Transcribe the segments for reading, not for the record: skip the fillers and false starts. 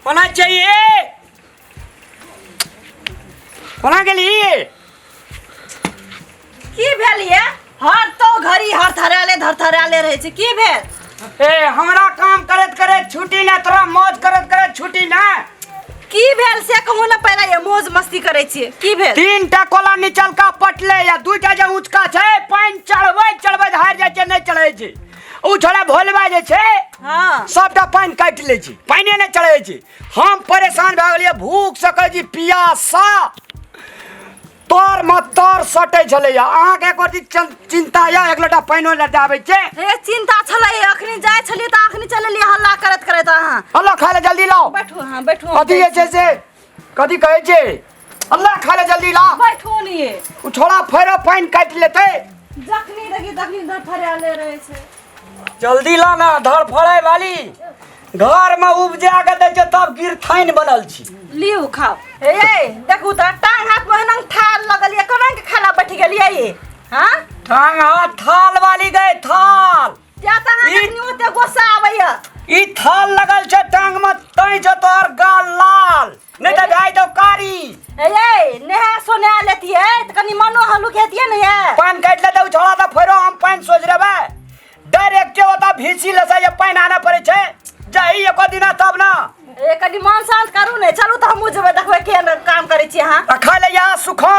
कोना चाहिए कोना गेली की भेल ये हर तो घड़ी हर थराले धर थराले रहै छै की भेल ए हमरा काम करैत करैत छुट्टी ना तोरा मौज करैत करैत छुट्टी ना की भेल से कहू ने पहिले ये मौज मस्ती करै छियै की भेल तीन टा कोला निचलका पटले या दूटा जे ऊंचका छै पानि चढ़बै चढ़बै हारि जाइ छै नहि चढ़ै छै ओ छोड़ा भोलबा जे छै सबटा पानि काटि लै छै पानिए नहि चढ़ै छै हम परेशान भए गेलियै भूख से कहै छी पियासा तर मे तर सटै छलैया अहाँके एको रत्ती चिन्ता यऽ एक लोटा पानिओ नहि आबै छै हे चिन्ता छलै अखनी जाइ छलियै तऽ अखनी चललियै हल्ला करैत करैत अहाँ हल्ला खाय लए जल्दी लाओ बैठू अहाँ बैठू कथी जे छै से कथी कहै छै अल्लाह खाय लए जल्दी ला बैठू नी ओ छोड़ा फेरो पानि काटि लेतै जखनी देखी तखनी धरफड़ायले रहै छै जल्दी ला ना धड़फड़ाय वाली घर में उपजा के दै छै तब गिरथाइन बनल छी लिउ खाओ हे ये देखू तऽ टांग हाथ में एना थाल लगल ये कोना के खाला बैठ गेलियै ये हाँ टांग हाथ थाल वाली गए थाल त्या तऽ अहाँ ई- जखनी ओते गुस्सा आबैया ई थाल लगल छै टांग में तैं छै तोहर गाल लाल नहीं तऽ भए दो कारी हे ये नेहा सोना लेतियै तऽ कनि मनो हल्लुक हेतियै ने ये पानि काटि लेतै ओ छोड़ा तऽ फेरो हम पानि सोचि लेबै डायरेक्ट ओतऽ भीसी लेसै जे पानि आनऽ पड़ै छै जाही एको दिना तब ना ए कनि मन शांत करू ने चलू तऽ हमहूँ जेबै देखबै केहन काम करै छी अहाँ आ खाय ले यहाँ सुखो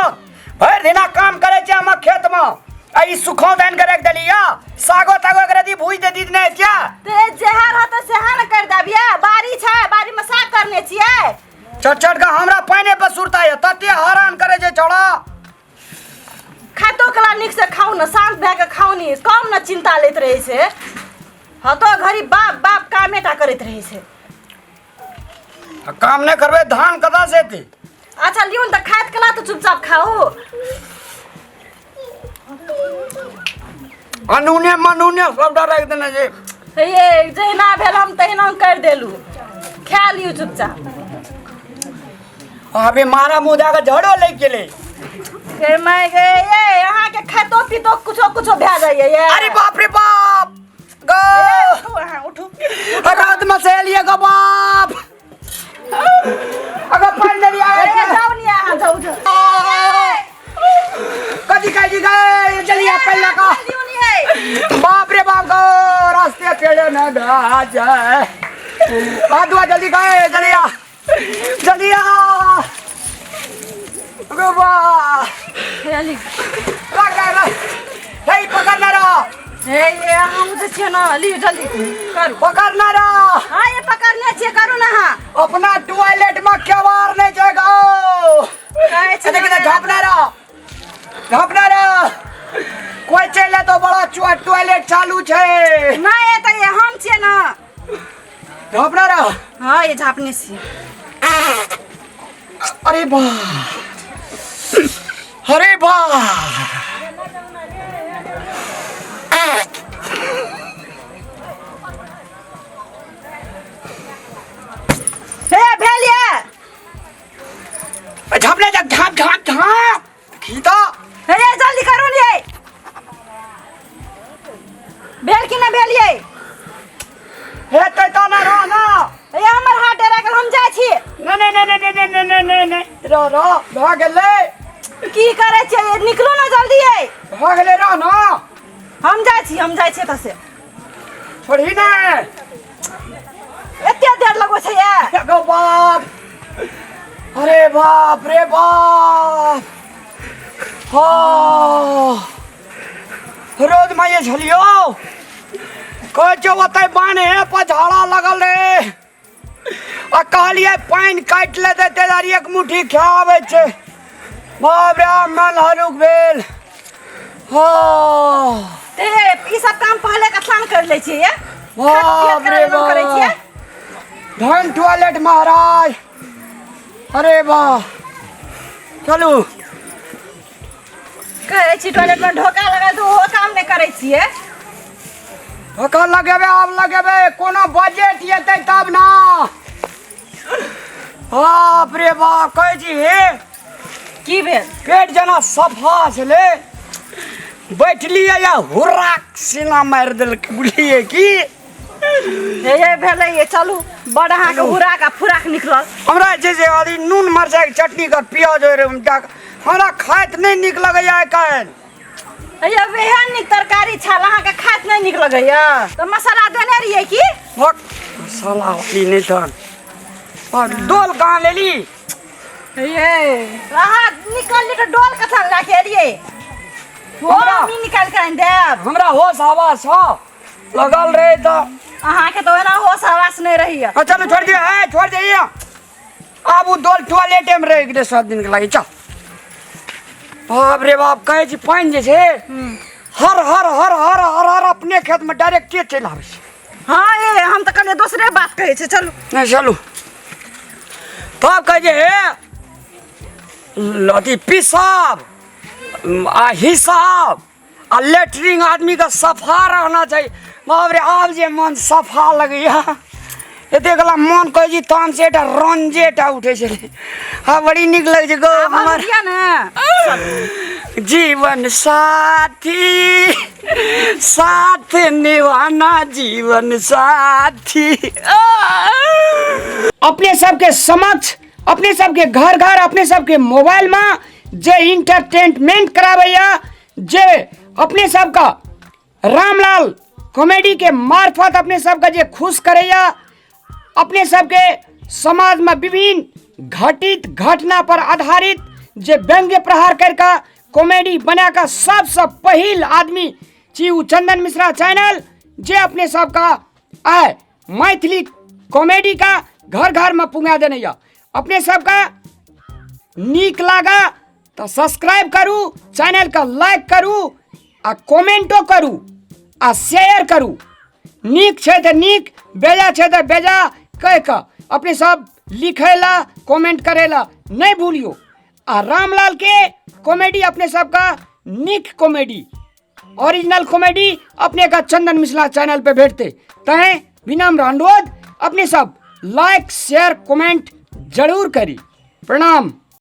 भरि दिना काम करै छै हमर खेतमे आ ई सुखो दानि के राखि देली या सागो तागो एकरा दी भूजि दे दी नहि क्या ते जेहा रहतै सेहा ने करि देबियै बाड़ी छै बाड़ीमे साग करने छियै चट चट के हमरा पानि पर सुरता है तते हरान करे छै छोड़ा खातो कला नीक से खाउ ने शांत भए के खाउ नी कम ने चिंता लैत रहै छै हतो घड़ी बाप बाप कामे टा करैत रहै छै आ काम नहि करबै धान कतऽ से एतै अच्छा लियौ ने तऽ खाइत कला तऽ चुपचाप खाउ अनूने मनूने सबटा राखि देने छै हे जहिना भेल हम तहिना करि देलू खा लियौ चुपचाप अभी मारा मुँह दए कऽ झड़ो लागि गेलै हे my गे ये अहाँके खाइतो पीतो कुछो कुछो भए जाइए ये अरे बाप रे बाप गो उठू अहाँ उठू रात में से एलिए गो बाप अगर पानि देलियै ए, जाउ नी अहाँ जाउ जाउ कथी कहै छी गए चलिए पहिले का लियौ नी हे बाप रे बाप गो रास्ते पेड़े न भए जाए हाथ धोआ जल्दी गए जल्दी आ जल्दी आ गो बा हे रख रख रख हे पकड़ना रहो हे ये हम तऽ छियै ने लियौ जल्दी करू पकड़ना रहो हाँ ये पकड़ने छियै करू ने अहाँ अपना टॉयलेट में केवार नहीं जाएगा कहै छी देखिए झापना रहो झापना रहो कोई चले तो बड़ा टॉयलेट चालू छे नहि ये तऽ ये हम छियै ने झापना रहो हाँ ये झापने छियै अरे वाह अरे वाह हे भेल ये झापने जा झाप झाप झाप की तो हे ये जल्दी करू ने ये भेल कि ना भेल ये हेतै तऽ ना रह ना हे हमर हाथ डरा गेल हम जाइ छी नहीं नहीं नहीं नहीं नहीं नहीं नहीं नहीं रह रह भऽ गेलै की करै छियै निकलू ना जल्दी ये भऽ गेलै रह ना हम जाइ छी हम जाइ छी एतऽ से छोड़ही ने एते देर लगबै छै ये गो बाप अरे बाप रे बाप हाँ रोज माये छलियो कहै छै ओतै बान्हे पर झाड़ा लगल रे आ कहलियै पानि काटि लेतै ताहि दुआरे एक मुट्ठी खाबै छै बाप रे मन हलुक भेल हँ ते ई सब काम पहले कथला ने कर लै छियै ये बाप रे करै छियै बाप धन टॉयलेट महाराज अरे वाह चलू कहै छी टॉयलेट में ढोका लगा तऽ ओहो काम नहि करै छियै ढोका लगेबै आब लगेबै कोनो बजट एतै तब ना बाप रे बाप कहै छी हे की भेल पेट जेना सफा छलै बैठलियै या हुर्राक सीना मारि देलकै बुझलियै की हे हे भेलै ये चलू बड़ अहाँके हुराक आ फुराक निकलल। हमरा जे छै से अथी नून मरचाइके चटनी के प्याज ओहि दए कऽ हमरा खाइत नहि नीक लगैया आइ काल्हि। हे एहन नीक तरकारी छल अहाँके खाइत नहि नीक लगैया तऽ मसाला देने रहियै की? भक मसाला वाली नहि तहन और डोल कहाँ लेली? हे अहाँ निकलली तऽ डोल कथन लए के एलियै? हम निकालि कऽ आनि देब। हमरा होश हवा छ लगल रहे तऽ अहाँके तऽ ओना होश हवास नहि रहैया। चलू छोड़ दियौ, ए छोड़ दियौ, आब ओ डोल टॉयलेटे में रहि गेलै 7 दिन के लागि। चल बाप रे बाप, कहै छी पानि जे छै हर हर हर हर हर हर अपने खेत में डायरेक्टे चलि आबै छै। हँ ए हम तऽ कहलियै दोसरे बात कहै छै, चलू। नहि चलू। तब कहै छै हे अथी पिसाब आ हिसाब आ लेटरिन आदमीके सफा रहना चाही। बाप रे आब जे मन सफा लगैया एते गला मन कहै छी तहन से एकटा रंजेटा उठै छलै। हँ बड़ी नीक लगै छै गो हमर जीवन साथी, साथ निभाना जीवन साथी। अपने सबके समक्ष, अपने सबके घर घर, अपने सबके मोबाइल में जे इंटरटेनमेंट कराबैया, जे अपने सबका रामलाल कॉमेडी के मार्फत अपने सबके जे खुश करैया, अपने सबके समाज में विभिन्न घटित घटना पर आधारित जे व्यंग्य प्रहार करके कॉमेडी बना कऽ सबसँ पहिल आदमी छी उ चंदन मिश्रा चैनल, जे अपने सबका आय मैथिली कॉमेडी का घर घर में पुंगा देने या। अपने सबका नीक लागा तो सब्सक्राइब करू, चैनल का लाइक करू आ कमेंटो करू आ शेयर करू। नीक छै तऽ नीक, बेजा छै तऽ बेजा कहि कऽ अपने सब लिखै ला कमेंट करै ला नहीं भूलियो। आ रामलाल के कॉमेडी अपने सबका नीक कॉमेडी, ओरिजिनल कॉमेडी अपने का चंदन मिश्रा चैनल पे भेटते। तैं विनम्र अनुरोध अपने सब लाइक शेयर कमेंट जरूर करी। प्रणाम।